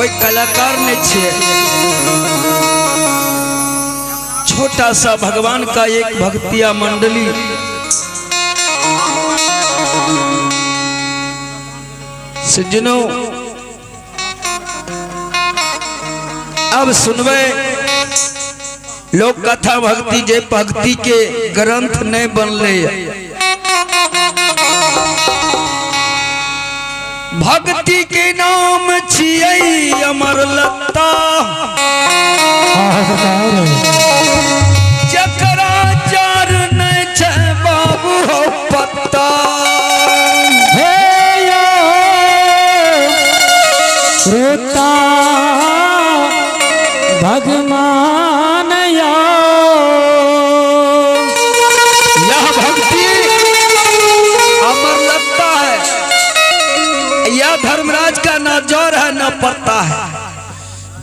कोई कलाकार नहीं छे। छोटा सा भगवान का एक भक्तिया मंडली सज्जनों, अब सुनवे लोक कथा भक्ति जे भक्ति के ग्रंथ नहीं बनले। भक्ति के नाम छियै अमर लता, जकरा चार नहीं छै बाबू हो पत्ता। हे यो श्रोता भगवान यो, यह भक्ति अमर लता है, यह धर्मराज का ना जर है ना पत्ता है।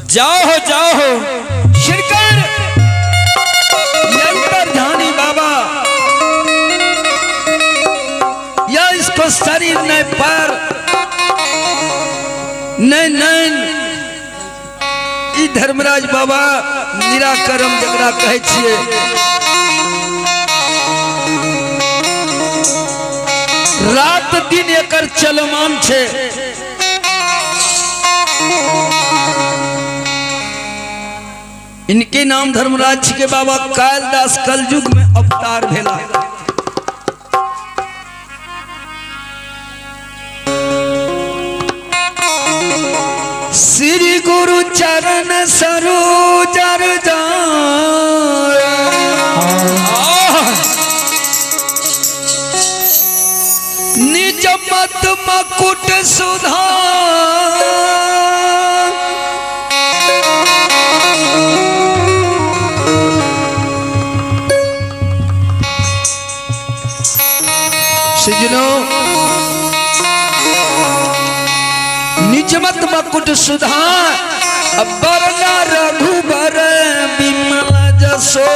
जाओ हो जाओ हो शिरकर अंतर्ध्यानी बाबा, यह इसको शरीर नहीं पर नहीं नहीं ई धर्मराज बाबा निराकरम जकरा कहै छियै। रात दिन एकर चलमान छै। इनके नाम धर्मराज के बाबा कालिदास कलयुग में अवतार भेला। श्री गुरु चरण सरोजर जाय, निज मत मकुट सुधार। सज्जनों, निजमत मकुट सुधार, बरना रघुबर बिमल जसो,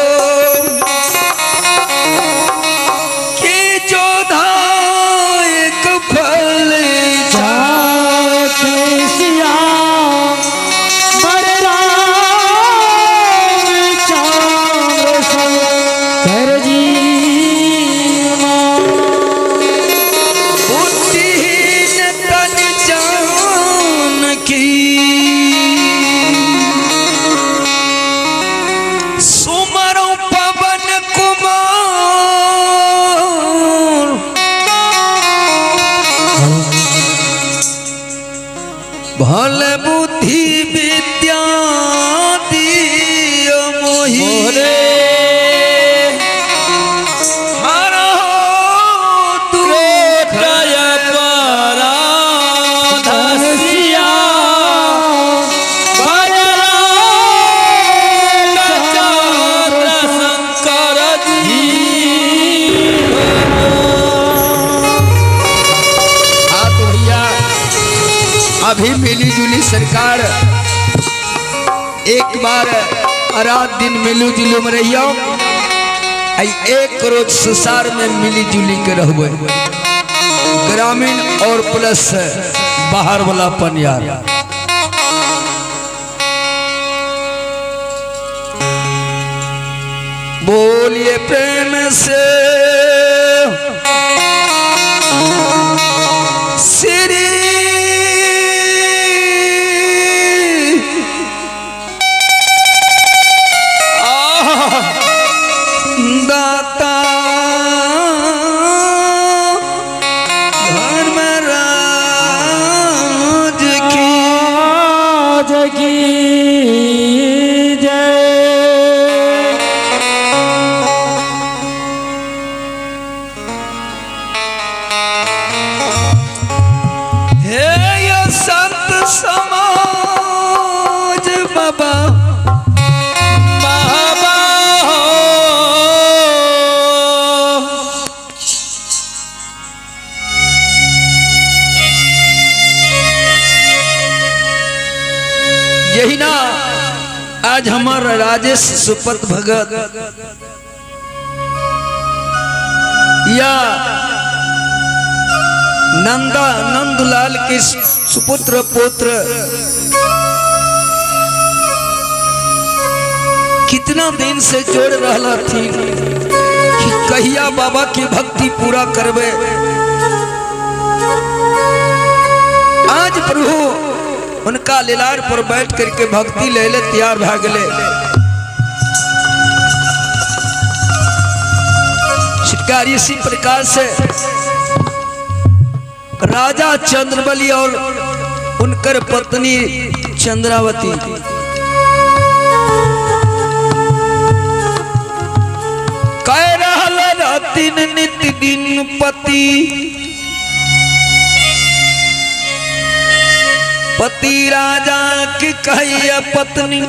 के जोधा एक फल सिया बर राम चांद्र शंकर जी। बुद्धिहीन तन जानकी, सुमरो पवन कुमार। भल बुद्धि विद्या दिय मोहि, हर दुख सिया बर राम चांद्र शंकर जी। हाँ तो भैया, अभी मिली जुली सरकार एक बार रात दिन मिलू जुलू में रहियो, आई एक रोज संसार में मिली जुली के रहबे, ग्रामीण और प्लस बाहर वाला पनियार। बोलिए प्रेम से श्री दाता धर्मराज की जगी जय। हे ये संत समाज बाबा बाबा हो। यही ना आज हमार राजेश सुपत भगत या नंदा नंदलाल के सुपुत्र पुत्र इतना दिन से जोड़ रहा थी कि कहिया बाबा की भक्ति पूरा करबे। आज प्रभु उनका लिलार पर बैठ करके भक्ति ले ले तैयार भा गए। शिकार इसी प्रकार से राजा चंद्रबली और उनकर पत्नी चंद्रावती कह रहल रहतिन नित दिन पति पति राजा की कहिया पत्नी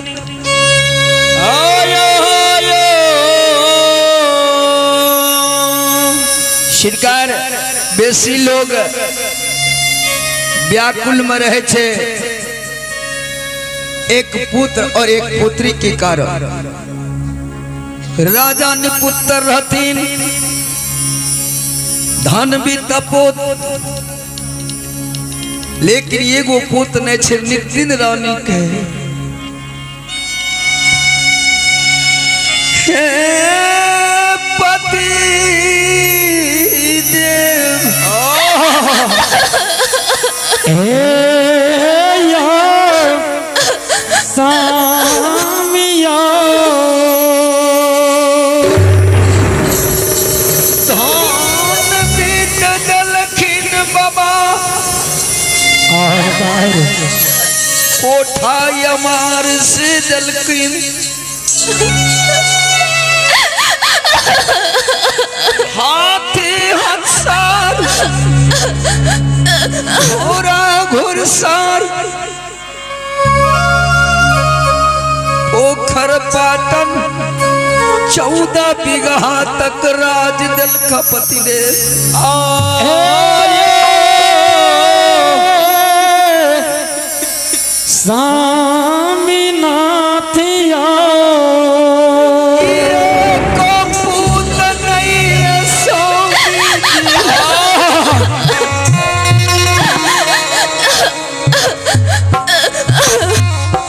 आयो आयो। शिकार बेसी लोग व्याकुल में रहे छे एक पुत्र और एक पुत्री के कारण। राजा ने पुत्र रहतीन, धन भी तपोत, लेकिन एगो पुत्र नहीं छे नितिन रानी के। हे पति देव सामिया धान बीत दलखिन बाबा कोठा यमार से दलखिन हाथी हंसार घोड़ा घुरसार पोखर पाटन 14 बीघा तक राज दिल खपति दे। स्वामीनाथ को पूत नहीं है स्वामी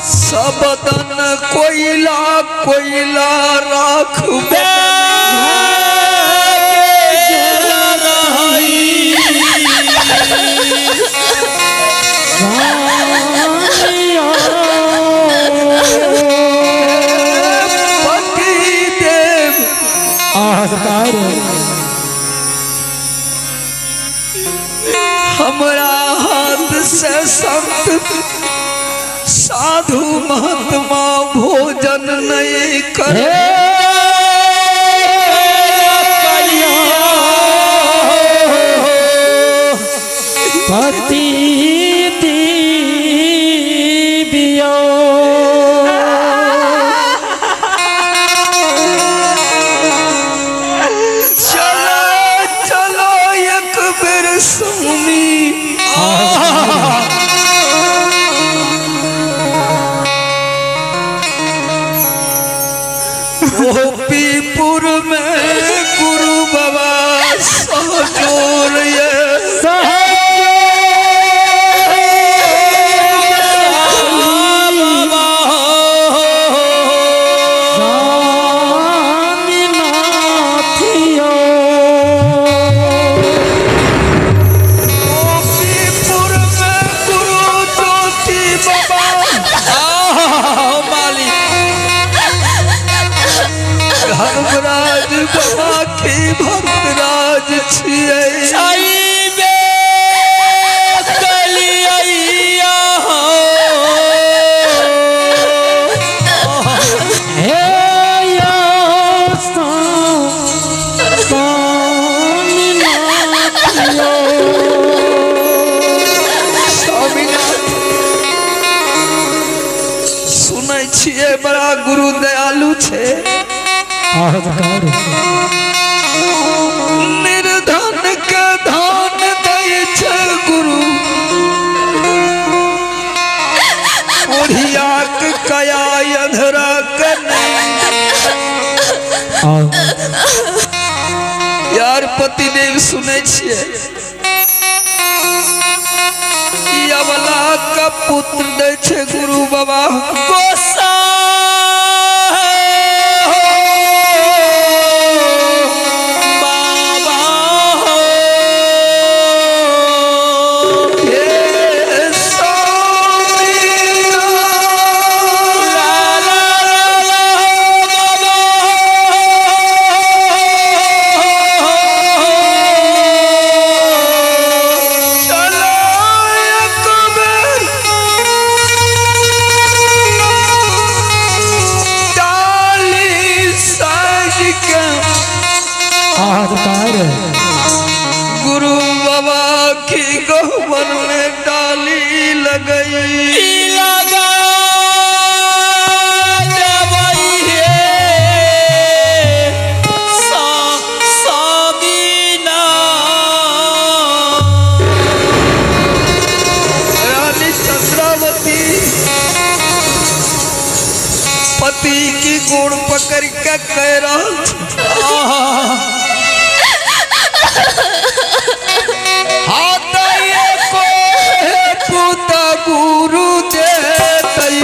सब दन कोयला कोयला राख पति देव। हमरा हाथ से संत साधु महात्मा भोजन नहीं कर। पति दिव्यो चलो चलो एक बेर स्वामी गोपीपुर में गुरु बाबा सहजोर ये गोपीपुर में गुरु ज्योति बाबा धर्मराज बाबा के भक्तराज छियै। स्वामीनाथ सुनै छियै बड़ा गुरु दयालु छे। निर्धन के धन दै छै गुरु, कोढ़िया के कया अधरा के नहीं। यार पतिदेव सुनै छियै अबला का पुत्र दै छै गुरु बाबा। गोसा हाहाकार। गुरु बाबा की गहबर में डाली लगई। लगा देवई हे सामीना। रानी चंद्रावती पति की गोड़ पकड़ के कह रहा, हाथ को पुत गुरु देतई।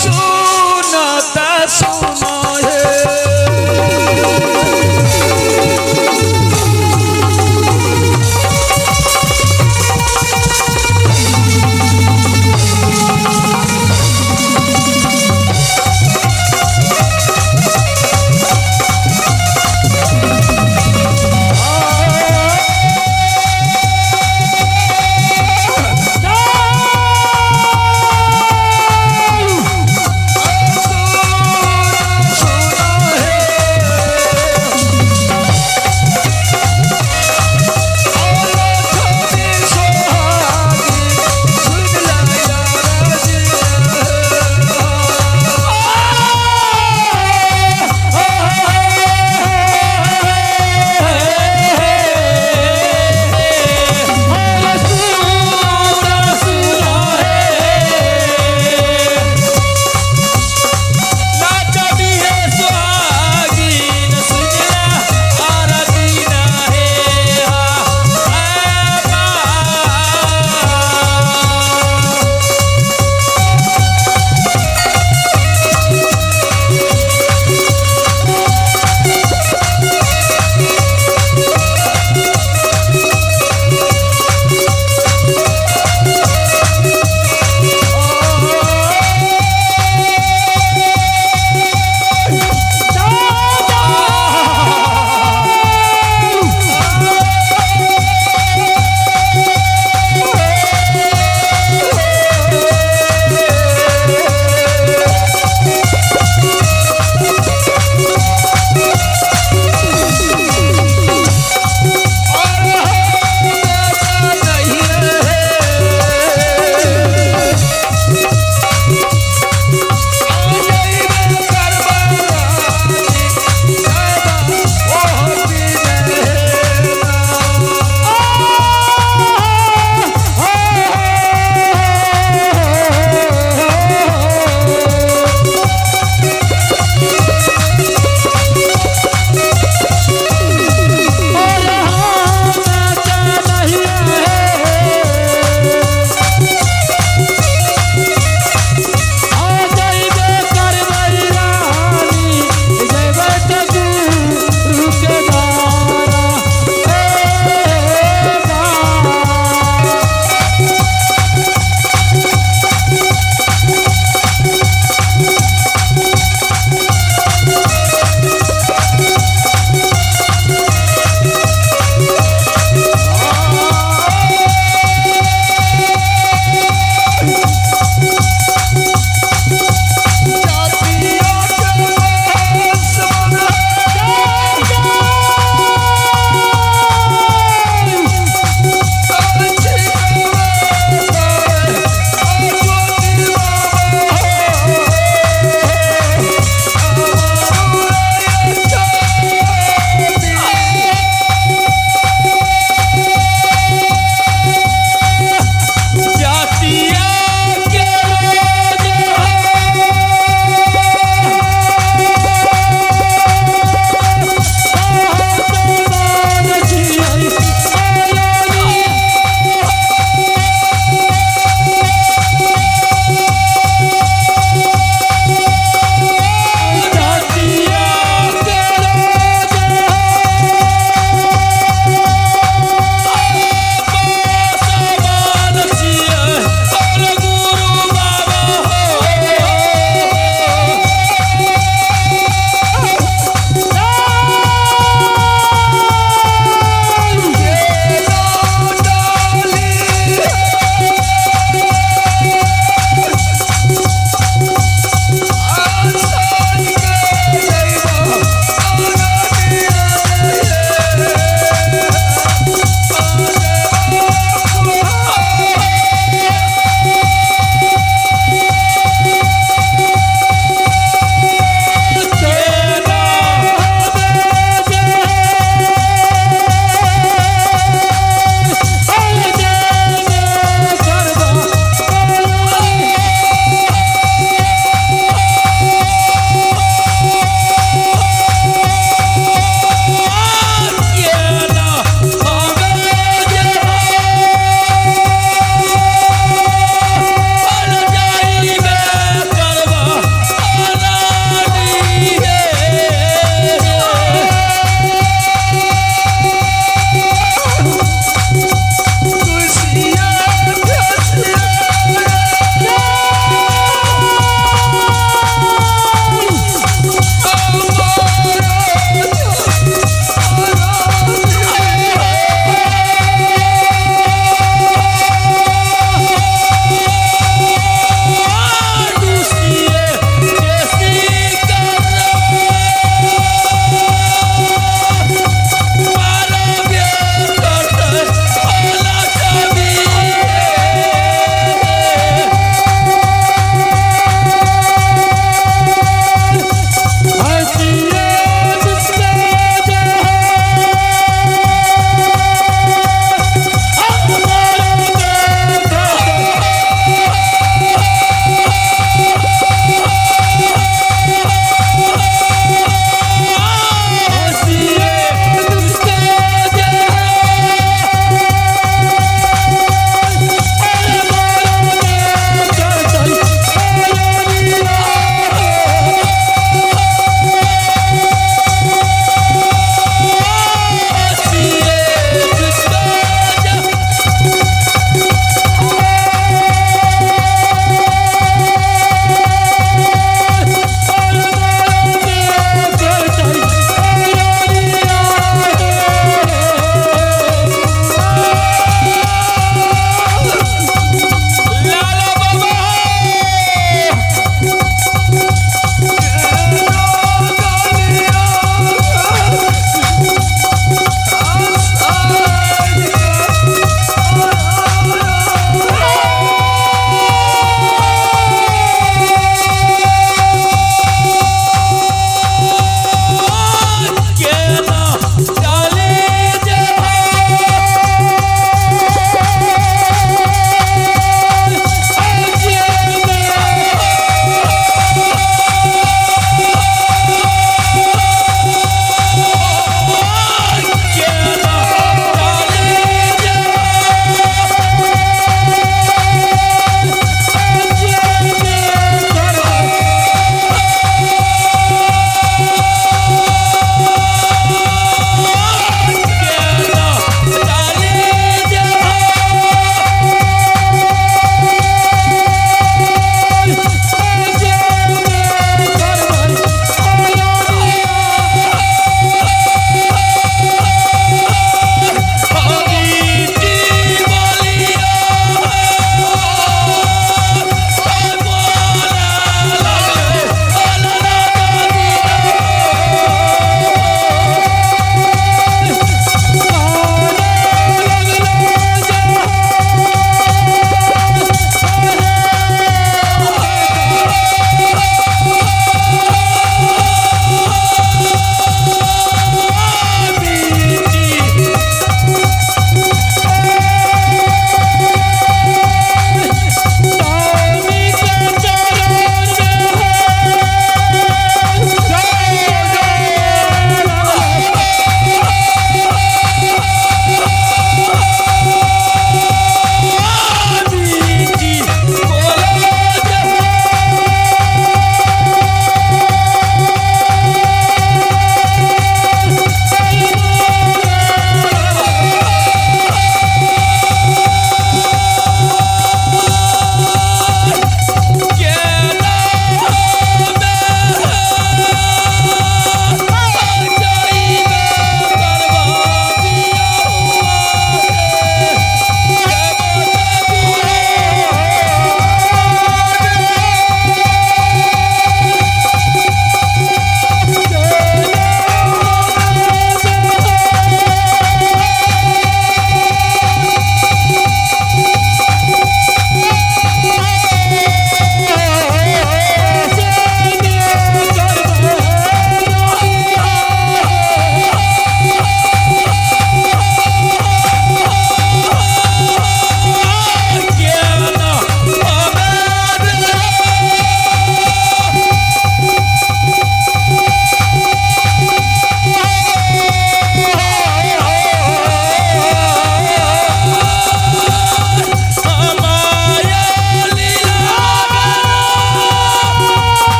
सुनता सुनो हे।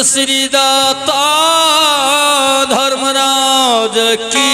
श्री दाता धर्मराज की।